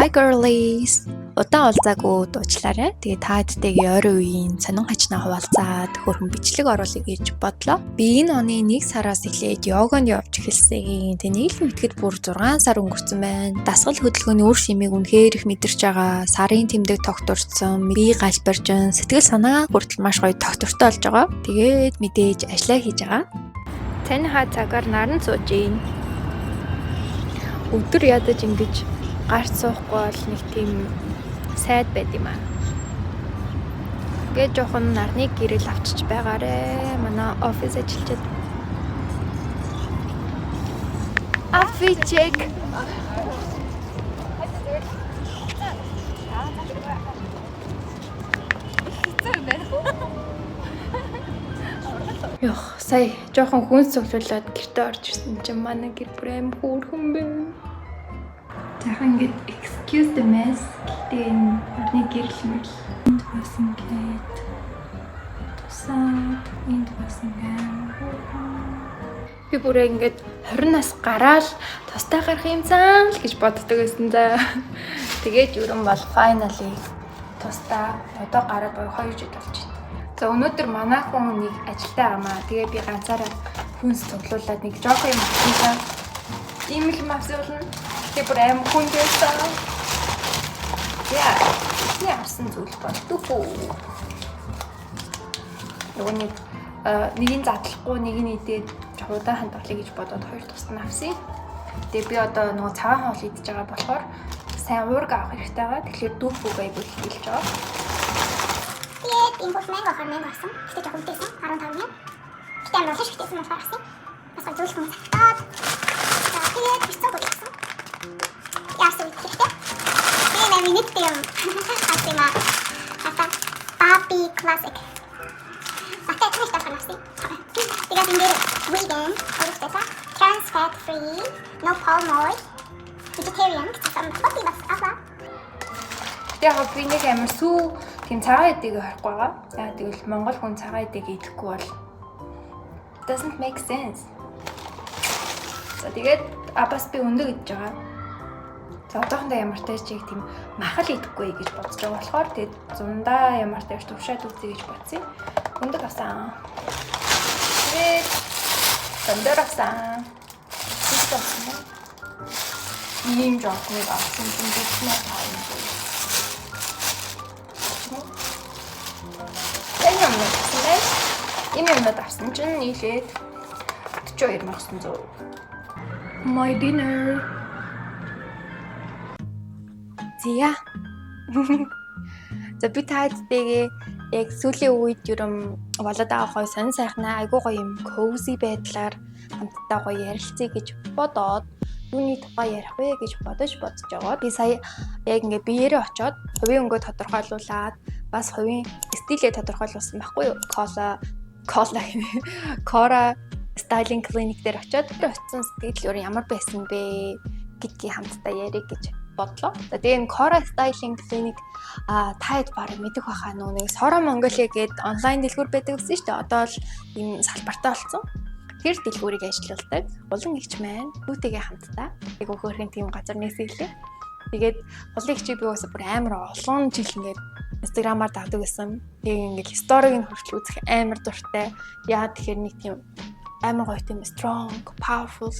Hi girlies. Удаан уулзаагүй, уучлаарай. Тэгээ та хэдтэйгээ ойрын үеийн сонин хачнаа хуваалцаад хөөрхөн бичлэг оруулъя гэж бодлоо. Би энэ оны 1 сараас эхлээд йоганд явж эхэлсэн. Тэгээ нэг л мэдэхэд бүр 6 сар өнгөрцөн байна. Дасгал хөдөлгөөний үр шимийг үнэхээр их мэдэрч байгаа. Сарын тэмдэг тогтворцсон, бие галбиржин, сэтгэл санаа хүртэл маш гоё тогтвортой болж байгаа. Тэгээд мэдээж ажиллаа хийж байгаа. Таныхаа цагаар наран сууж гин. Өдөр ядаж ингэж гарч суухгүй бол нэг тийм сайд байд юм аа. Ингээд жоохон нарны гэрэл авчиж байгаарэ. Манай офис ажилчид. Outfit check. Йох, сая жоохон хүнс цуглуулад гэртээ орж ирсэн чинь манай гэр бүр аим хөөрхөн байна. Жаахан ингээд excuse the mess, гэхдээ энэ нарны гэрэл мэрэл энд бас ингээд тусаад, энд бас ингээд хөөрхөн. Би бүр ингээд 20 нас гараал тустай гарах юм цаан л гэж боддог байсан за. Тэгээд ерөн бол finally тусдаа одоо гараад буюу 2 жил болж байна. За, өнөөдөр манай хүн нэг ажилтай байгаа маа. Тэгээ би ганцаараа хүнс цуглуулад нэг жоохон юм авсан. Ийм л юм авсан болно. Тэгээ бүр аим хүн байсан. Яа, эхний авсан зүйл бол дүүхүү. Нөгөө нэг нэгийг задлахгүй, нэг нь идээд жоохон удаан хандгалыг гэж бодоод хоёр тусад нь авсан. Тэгээ би одоо нөгөө цагаан хоол идэж байгаа болохоор сайн уурга авах хэрэгтэй байгаа. Тэгэхээр дүүхүүг айгуу их хэлж байгаа. Тэгээд энэ бол манго болохоор манго авсан. Гэтэ жоохон үнэтэйсэн, 15 мянга. Гэтэ амар улаан шигтэйсэн болохоор авсан. Бас гоё зөөлхөн сахтаад. За, тэгээд бицэн гол авсан. Яасан вэ хэрэгтэй. Тэгээд амар нийттэй юм авсан юм аа. Хата Barbie Classic. Батай таньж болохоор авсан. Тэгээд энэ дээр vegan, өөрөөсөө trans fat free, no palm oil, vegetarian гэсэн юм бас авлаа. Гэтэ яг би нэг амар сүү тийм цагаан эдийг хорихгүй байгаа. Яа тэгвэл монгол хүн цагаан эдийг идэхгүй бол doesn't make sense. За, тэгээд бас би өндөг идэж байгаа. За, одоохондоо ямар ч тач яг тийм махал идэхгүй гэж бодож байгаа болохоор тэгээд зундаа ямар тач тувшаад үзье гэж бодсон. Өндөг авсан. Тэгээд помидор авсан. Чиз авсан юм. Ийм жоохныг авсан чинь 4500. Энэ юм авсан байна. Энэ юмнууд авсан чинь нийлээд 42,900. My dinner. Зя. За, би та хэдтэйгээ яг сүүлийн үед ерөн болоод байгаа гоё сонь сайхнаа, айгуу гоё юм cozy байдлаар хамтдаа гоё ярилцъя гэж бодоод, юуны тухай ярих вэ гэж бодож бодож байгаа. Би сая яг ингээ биеэрээ очоод хувийн өнгөө тодорхойлуулад, бас хувийн стилээ тодорхойлуулсан байхгүй юу? Кола кола Cora Styling Clinic дээр очиод тэр очисон сэтгэл өөр ямар байсан бэ гэдгийг хамтдаа ярих гэж бодлоо. За, тэгээ энэ Cora Styling Clinic та хэд баг мэдэх байхаа, нөө нэг Sora Mongolia гээд онлайн дэлгүүр байдаг гэсэн шүү дээ. Одоо л ийм салбартай болсон. Тэр дэлгүүрийг ажиллаулдаг Гулан эгч маань хүүтэйгээ хамтдаа яг хөөрхөн тийм газар нээсэн хэлээ. Тэгээд Гулан эгчийг би уусаа бүр амар олон жил ингээд Инстаграмаар дагдаг байсан. Тэгээ ингээд story г нь хүртэл үзэх амар дуртай. Яа тэгэхээр нэг тийм амар гоё, тийм strong, powerful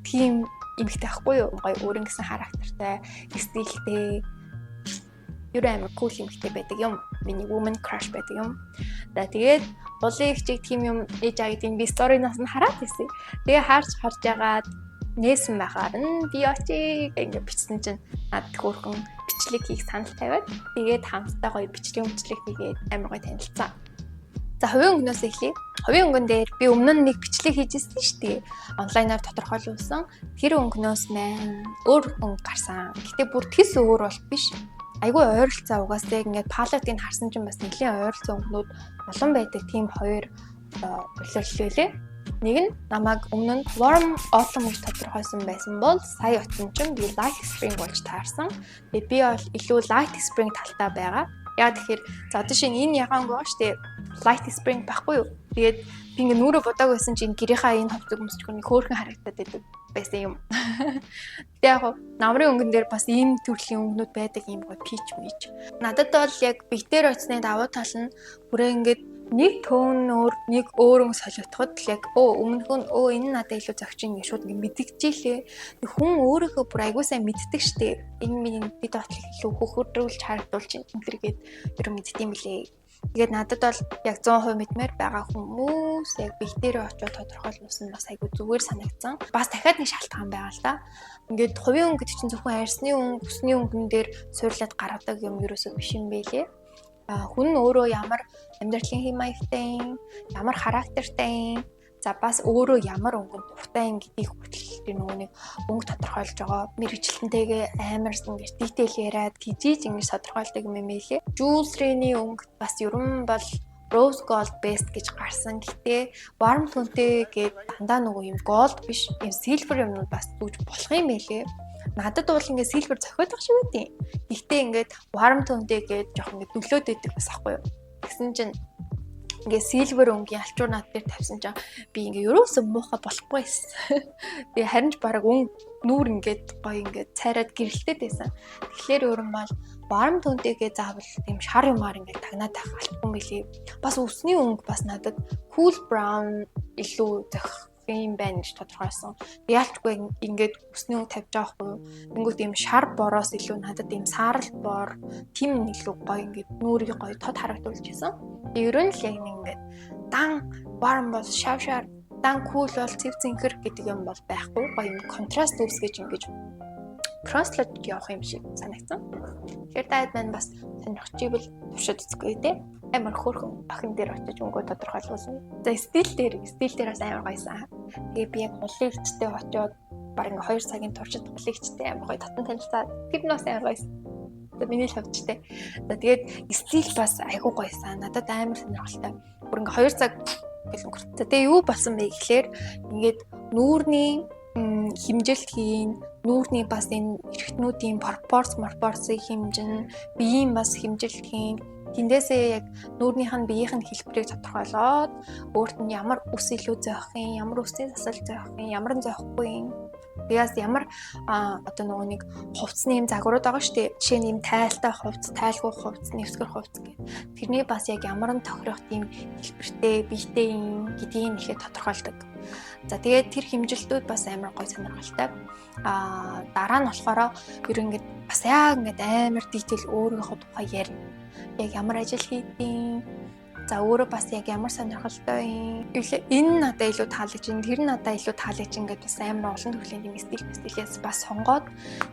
тийм эмэгтэй байхгүй юу? Гоё өөрийн гэсэн характертай, стилтэй, юу амар cool эмэгтэй байдаг юм. Миний woman crush байдаг юм. За, тэгээд Гулын эгчийг тийм юм ээж аа гэдгийг би story наас нь хараад ирсэн. Тэгээ харж харж агаад нээсэн байхаар нь би очие ингээ бичсэн чинь надад хөөрхөн бичлэг хийх санал тавиад, тэгээд хамтдаа гоё бичлэг бичлэг хийгээд амар гоё танилцсан. За, хувийн өнгнөөс эхлэе. Хувийн өнгөн дээр би өмнө нь нэг бичлэг хийжсэн шүү дээ. Онлайнаар тодорхойлуулсан. Тэр өнгнөөс маань өөр өнгө гарсан. Гэтэ бүр тэс өөр бол биш. Айгүй ойролцоо, угаасаа яг ингээд palette ыг харсан чинь бас нэлийн ойролцоо өнгнүүд олон байдаг. Тийм хоёр улирлал байлээ. Нэг нь намайг өмнө нь warm autumn гэж тодорхойлсон байсан бол сая очсон чинь би light spring болж таарсан. Тэгээ би бол илүү light spring талтай байгаа. Яа тэгэхээр, за, одоо шинэ энэ ягаан өнгө байгаа шүү дээ. Light spring байхгүй юу? Тэгээд би ингээ нүрэ будааг байсан чинь гэрийнхаа энэ хувцыг өмсчихөр нэг хөөрхөн харагдаад байдаг байсан юм. Гэтэ яг намрын өнгөн дээр бас ийм төрлийн өнгөнүүд байдаг юм гоё peach мич. Надад бол яг битээр очсны давуу тал нь бүрээ ингээд нэг tone өөр, нэг өөр өнгө солигдоход л яг өмнөх нь энэ надад илүү зохиж ин гэж шууд ингэ мэдгдчихлээ. Хүн өөрийнхөө бүр айгуу сайн мэддэг штэ. Энэ миний бид ботлог илүү хөхөрдүүлж харагдуулж энэ төр гээд ер нь мэддэм билээ. Тэгээд надад бол яг 100% мэдмээр байгаа хүмүүс яг битээрээ очиод тодорхойлсон нь бас айгуу зүгээр санагдсан. Бас дахиад нэг шалтгаан байгаа л да. Ингээд хувийн өнгө гэдэг чинь зөвхөн арьсны өнгө, үсний өнгөн дээр суурлаад гаргадаг юм ерөөсөө биш юм байлээ. Хүн өөрөө ямар амьдралын хэм маягтай, ямар характертай, за бас өөрөө ямар өнгөнд дуртай юм гэдгийг хүртэл тэр нөгөө нэг өнгө тодорхойлж байгаа. Мэргэжилтэнтэйгээ амар ингэж detail яриад гижиж ингэж тодорхойлдог юм байлээ. Jewelry-ний өнгө бас ерөн бол rose gold best гэж гарсан. Гэтэ warm tone-тэй гээд дандаа нөгөө юм gold биш, юм silver юмнууд бас зүүж болох юм байлээ. Надад бол ингээд silver зохиод байгаа шиг байдیں۔ Гэхдээ ингээд warm tone-тэй гээд жоох ингээд дүлөөд байдаг бас ахгүй юу. Тэгсэн чинь ингээ silver өнгийн алчуур над дээр тавьсан чинь би ингээ ерөөсөө муухай болохгүй байсан. Тэгээ харин ч баг өн нүүр ингээд гоё ингээд цайраад гэрэлтэй байсан. Тэгэхээр өөрөн бол warm tone-тэйгээ заавал тийм шар юмар ингээд тагнаад байх албагүй мөлий. Бас үсний өнгө бас надад cool brown илүү зохих юм байна гэж тодорхойлсон. Яалчгүй ингээд үсний өнгө тавьж байгаа хгүй юу. Тэнгүүт ийм шар бороос илүү надад ийм саарал бор тийм илүү гоё ингээд нүүрийг гоё тод харагдуулж байсан. Ер нь л яг нэг ингээд дан warm бол шав шар, дан cool бол цэв цэнхэр гэдэг юм бол байхгүй. Гоё юм контраст үүсгэж ингэж кросслож явах юм шиг санагдсан. Тэгэхээр та хэд маань бас сонирхож ивэл туршаад үзэхгүй те. Амар хөөрхөн охин дээр очиж өнгөө тодорхойлуулна. За, стил дээр бас амар гоёсан. Тэгээ би яг гулын эгчтэй очиод баг ингээ 2 цагийн туршид гулын эгчтэй амар гоё татан танилцаад тэр нь бас амар гоёсан. За, миний л хувьд те. За, тэгээд стил бас айгүй гоёсан. Надад амар сонирхолтой. Бүр ингээ 2 цаг гэл өнгөрт. За, тэгээ юу болсон бэ гэхлээр ингээд нүүрний хэмжилт хийн, нүүрний бас энэ эрхтнүүдийн пропорц морпорцыг хэмжин, биеийн бас хэмжилт хийн. Тэндээсээ яг нүүрнийх нь биеийнх нь хэлбэрийг тодорхойлоод өөрт нь ямар үс илүү зохих юм, ямар үсний засал зохих юм, ямар нь зохихгүй юм. Тэгээс ямар одоо нөгөө нэг хувцсны юм загварууд байгаа шүү дээ. Жишээ нь юм тайлтай хувцс, тайлгүй хувцс, нэвсгэр хувцс гэх. Тэрний бас яг ямар нь тохирох тийм хэлбэртэй, биетэй юм гэдгийг нэхэд тодорхойлдог. За, тэгээд тэр хэмжилтүүд бас амар гой сонирхолтой. Дараа нь болохоор ер ингээд бас яг ингээд амар detail өөрийнхөө тухай ярина. Яг ямар ажил хийдیں۔ За, өөрөө бас яг ямар сонирхолтой юм. Энэ надад илүү таалагдж байна. Тэр надад илүү таалагдж байна гэдээ бас амар олон төрлийн юм стил стилээс бас сонгоод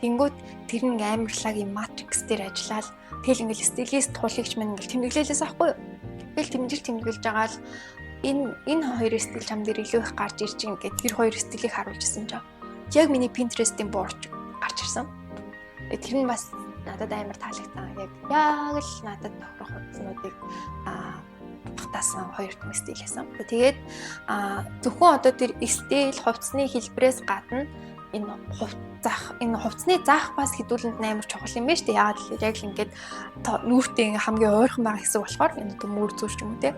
тэнгүүт тэр нэг амар лаг юм matrix дээр ажиллаад тэгэл ингээл стилист туулагч маань ингээл тэмдэглээлээс аахгүй юу. Тэгэл тэмдэглэж тэмдэглэж байгаа л энэ хоёр стил чам дээр илүү их гарч ирж байна гэд тэр хоёр стилийг харуулж ирсэн чинь яг миний Pinterest-ийн board гарч ирсэн. Тэр нь бас надад амар таалагдсан. Яг л надад тохирох хувцснуудыг багтаасан хоёр түмэн стил байсан. Тэгээд зөвхөн одоо тэр стил хувцсны хэлбэрээс гадна энэ зах, энэ хувцсны заах бас хэдүүлэнд амар чухал юм байна шүү дээ. Яагаад гэхээр яг л ингээд нүүртээ ингээ хамгийн ойрхон байгаа хэсэг болохоор энэ одоо мөр зүүр ч юм уу те.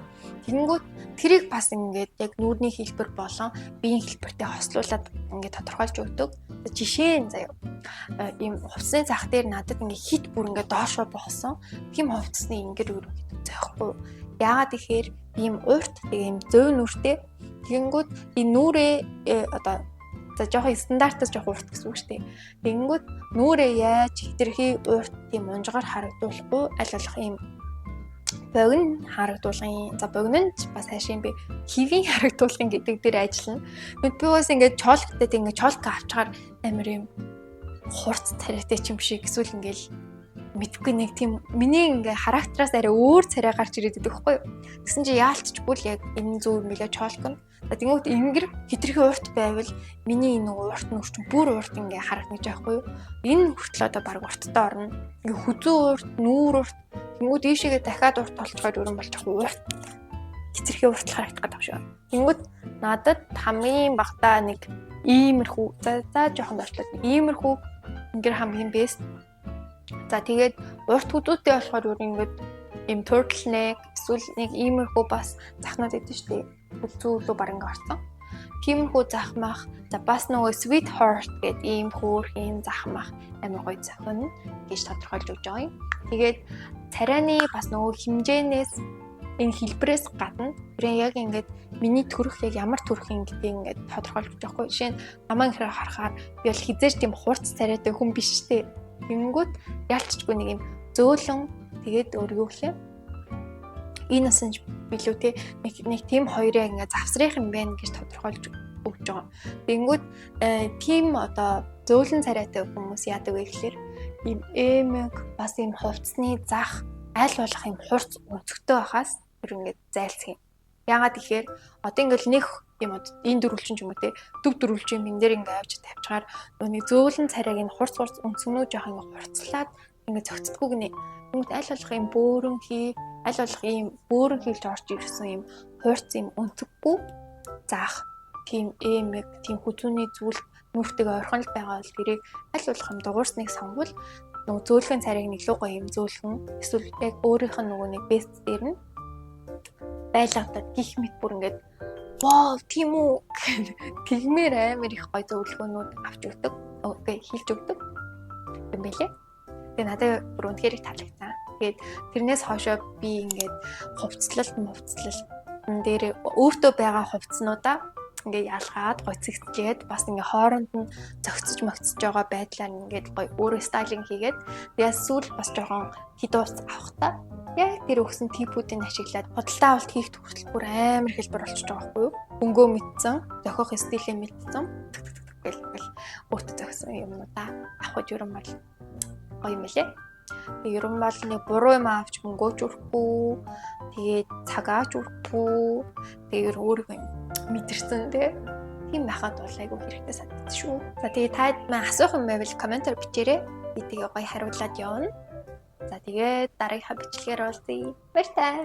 Тэгэнгүүт тэрийг бас ингээд яг нүүрний хэлбэр болон биеийн хэлбэртэй хослуулад ингээд тодорхойлж өгдөг. Жишээ нь заяа. Ийм хувцсны зах дээр надад ингээ хит бүр ингээ доошоо боосон. Тийм хувцсны ингээд өргөдөг зохихгүй. Яагаад гэхээр ийм урт тэгээ ийм зөв нүртэй. Тэгэнгүүт энэ нүрээ одоо за жоохон стандартаас жоохон урт гэсэн үг шүү дээ. Тэгэнгүүт нүрээ яаж хэтэрхий урт тийм унжгаар харагдуулахгүй аль болох ийм богино харагдуулгын, за богино нь бас хайшин би хэвийн харагдуулгын гэдэг дээр ажиллана. Би бас ингээд чолктой тэг ингээд чолко авчгаар амар юм хурц царайтай ч юм шиг эсвэл ингээл мэдхгүй нэг тийм миний ингээ характераас арай өөр царай гарч ирээд идэх байхгүй юу. Тэгсэн чи яалтчгүй л яг энэ зөв юм билээ чолк нь. Тэнгүүт ингэр хитрхи урт байвал миний энэ нөгөө урт нүр чинь бүр урт ингээ харагдана гэж байхгүй юу. Энэ хүртэл одоо баг урттай орно. Ингээ хүзүү урт, нүүр урт. Тэнгүүт ийшээгээ дахиад урт болцохоор өрөн болж урт хитрхи урт харагдах гэдэг шүү. Тэнгүүт надад хамгийн багтаа нэг иймэрхүү, за жоохон доошлоод иймэрхүү ингэр хамгийн best. За, тэгээд урт хүзүүтэй болохоор өөр ингээд Ийм turtleneck эсвэл нэг иймэрхүү бас захнууд идэв шүү дээ. Зүүлүү баг ингээ орсон. Тиймэрхүү зах мах, за бас нөгөө sweetheart гэдэг ийм хөөрхийн зах мах амар гоё зохино гэж тодорхойлж өгч байгаа юм. Тэгээд царайны бас нөгөө хэмжээнээс, энэ хэлбэрээс гадна бүрэн яг ингээд миний төрх яг ямар төрх юм гэдгийг ингээд тодорхойлж өгч байгаа хгүй. Жишээ нь намайг хэрэг харахаар би бол хэзээ ч тийм хурц царайтай хүн биш штэ. Тэнгүүт ялцчгүй нэг юм зөөлөн, тэгээд өөр юу гэх юм, innocent билүү те, нэг тийм хоёрыг ингээд завсрах юм байна гэж тодорхойлж өгч байгаа. Тэнгүүд тийм одоо зөөлөн царайтай хүмүүс яадаг вэ гэхээр ийм эмэг, бас ийм хувцсны зах аль болох ийм хурц өнцөгтэй байхаас тэр ингээд зайлсхий. Яагаад гэхээр одоо ингээд нэг юм энэ дөрвөлжин ч юм уу те, төв дөрвөлжин юм энэ дээр ингээд авч тавьчихаар нөгөө зөөлөн царайг энэ хурц хурц өнцгнүүд жоох ингээд хурцлаад ингээд зөгцдөггүй гинэ. Тэнгүүт аль болох юм бөөрөн хий, аль болох ийм бөөрөн хийлж орж ирсэн юм хурц, юм өнцөггүй заах, тийм эмэг, тийм хүзүүний зүйл нүртэйг ойрхон л байгаа бол тэрийг аль болох юм дугуурсныг сонгвол нөгөө зөөлхөн царайг нэг луу гоё юм зөөлхөн эсвэл яг өөрийнх нь нөгөө нэг best дээр нь байлгадад гих мэт бүр ингээд вау, тийм үү тэгмээр амар их гоё зөвлөгөөнүүд авч өгдөг. Окей, хэлж өгдөг юм байлээ. Тэгээ надад бүр үнэхээр их таалагдсан. Тэгээд тэрнээс хойшоо би ингээд хувцлалт мувцлалт дээр өөртөө байгаа хувцснуудаа ингээ ялгаад, гой цэгцлээд, бас ингээ хооронд нь зохицож могцож байгаа байдлаар ингээд гой өөрөө styling хийгээд, тэгээд сүүл бас жоохон хэд хувцас авахта яг тэр өгсөн tip үүдийг ашиглаад худалдаа авалт хийх хүртэл бүр амар хэлбэр болчихж байгаа байхгүй юу? Өнгөө мэдсэн, зохиох стилээ мэдсэн гэл ингээл өөртөө зохисон юмнуудаа авах гэж ер нь бол гоё юм лээ. Тэгээ ер нь бол нэг буруу юм авч мөнгөөч өрөхгүй, тэгээд цагаач өрөхгүй, тэгээ ер өөрийгөө мэдэрсэн тий. Тийм байхад бол айгүй хэрэгтэй санагдсан шүү. За, тэгээ та маань асуух юм байвал comment оор бичээрэй. Би тэгээ гоё хариулаад явна. За, тэгээд дараагийнхаа бичлэгээр уулзъя. Баяртай.